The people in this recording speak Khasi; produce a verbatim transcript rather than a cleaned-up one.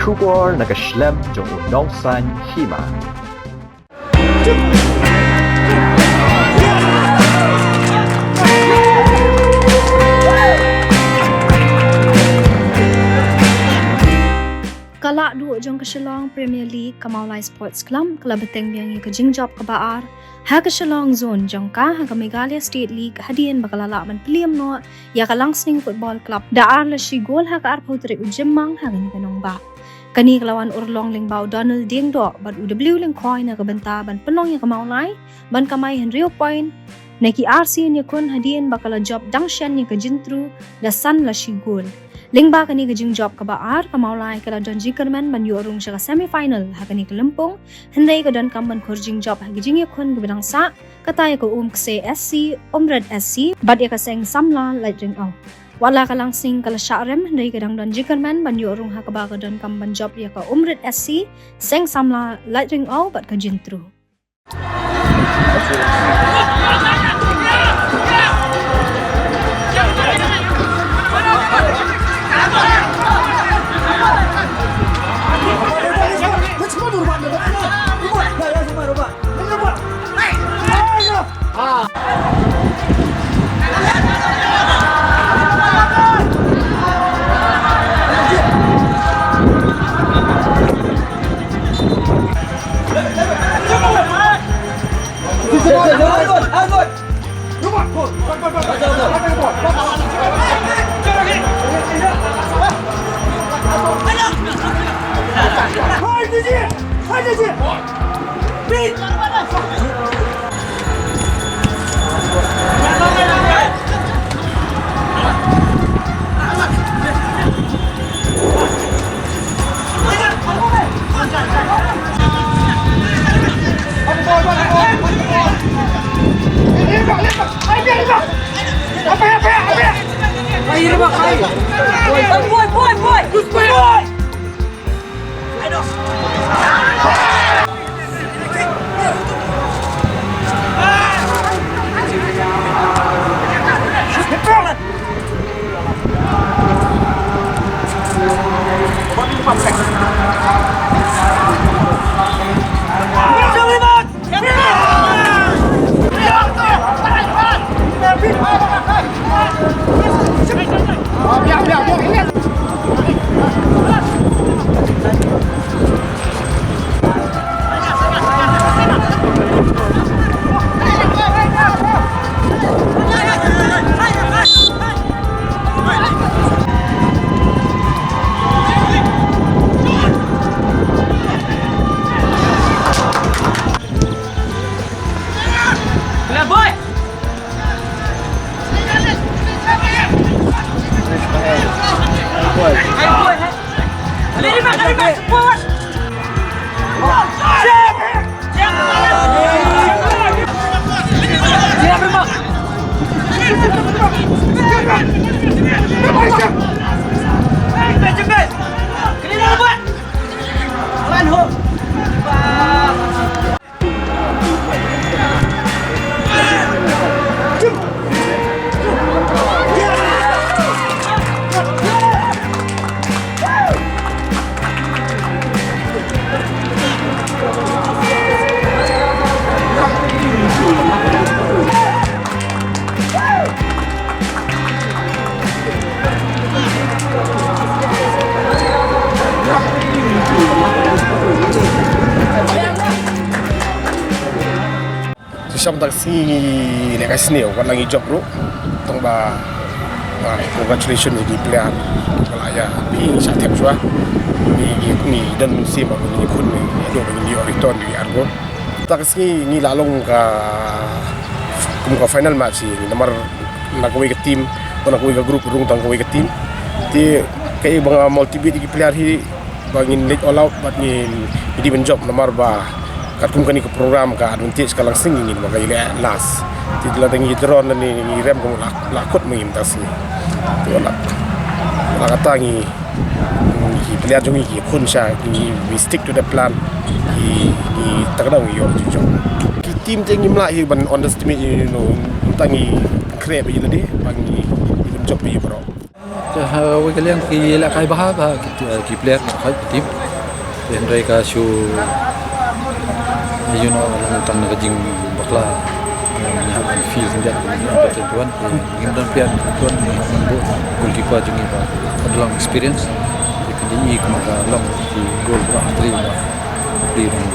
Khubor na ka shlem jong u nongsan hima. Ka lah duh jong ka Shillong Premier League, ka Mawlai Sports Club ka la bteng biang ïa ka jingjop kaba ar ha ka Shillong Zone jong ka ha ka Meghalaya State League hadien ba ka la lah ban plie noh ïa ka Langsning Football Club da ar la shi gol ha ka arphew tarik u Jymmang ha kane ka nongbah. Kane ka la wan urlong lyngba u Donald Diengdoh bad u W Lyngkhoi na ka bynta ban pynlong ïa ka Mawlai ban kamai hynriew point na ki ar sien ïakhun hadien ba ka la jop dang shen ïa ka Jyntru da san la shi gol. Lyngba kane ka jingjop kaba ar, ka Mawlai ka la don jingkyrmen ban ïoh rung sha ka semi final ha kane ka lympung, hynrei ka donkam ban khur jingjop ha ki jingïakhun kiba dang sah, kata ïa ka Umkse S C, Umrit S C bad ïa ka Seng Samla Laitringaw. Wat la ka Langsning ka la shah rem, hynrei ka dang don jingkyrmen ban ïoh rung ha kaba ka donkam ban jop ïa ka Umrit S C, Seng Samla Laitringaw bad ka Jyntru. Shisha mynta ka sngi ngi leh ka sniew, wat la ngi jop ruh. Tang ba, ba, congratulations ïa ki player. Ba la ïa, ngi shah thep shuwa. Ngi, ngi, ngi don mynsiem ba ngi khun ngi, ïa, ba ngi ïoh return ngi ar gol. Mynta ka sngi ngi la long ka, kum ka final match hi, namar na kawei ka team, na kawei ka group rung tang kawei ka team. Te kaei ba nga motivate ïa ki player hi, ba ngin leit all out bad ngin, ngin dei ban jop namar ba katkum kane ka program ka advantage ka Langsning ngin ba ka ïaleh last. Te lada ngi draw ne ngi rem ka mut la, la kut ma ngi mynta sngi. Te la, la kata ngi, ngi player jong ngi ki khun sha ngi, we stick to the plan. Ngi, ngi ta ka daw ngi ïoh jong. Ki team te ngim lah hi ban underestimate, you know, mynta ngi khreh ba ïa lade ba ngi, ngi ban jop ba ïa baroh. Ha, wei ka liang ki lehkai bha bha ki, ki player ka team. Hynrei ka shu, you know, tang na ka jingbakla. Ngi hap ban field khyndiat, ngi hap ban twenty-one, ngi don player twenty-one, ngi hap ban buh goalkeeper jong ngi ba ka long experience. Ngi pynjah i kumba ka long ki goal ba three ba. Pli ban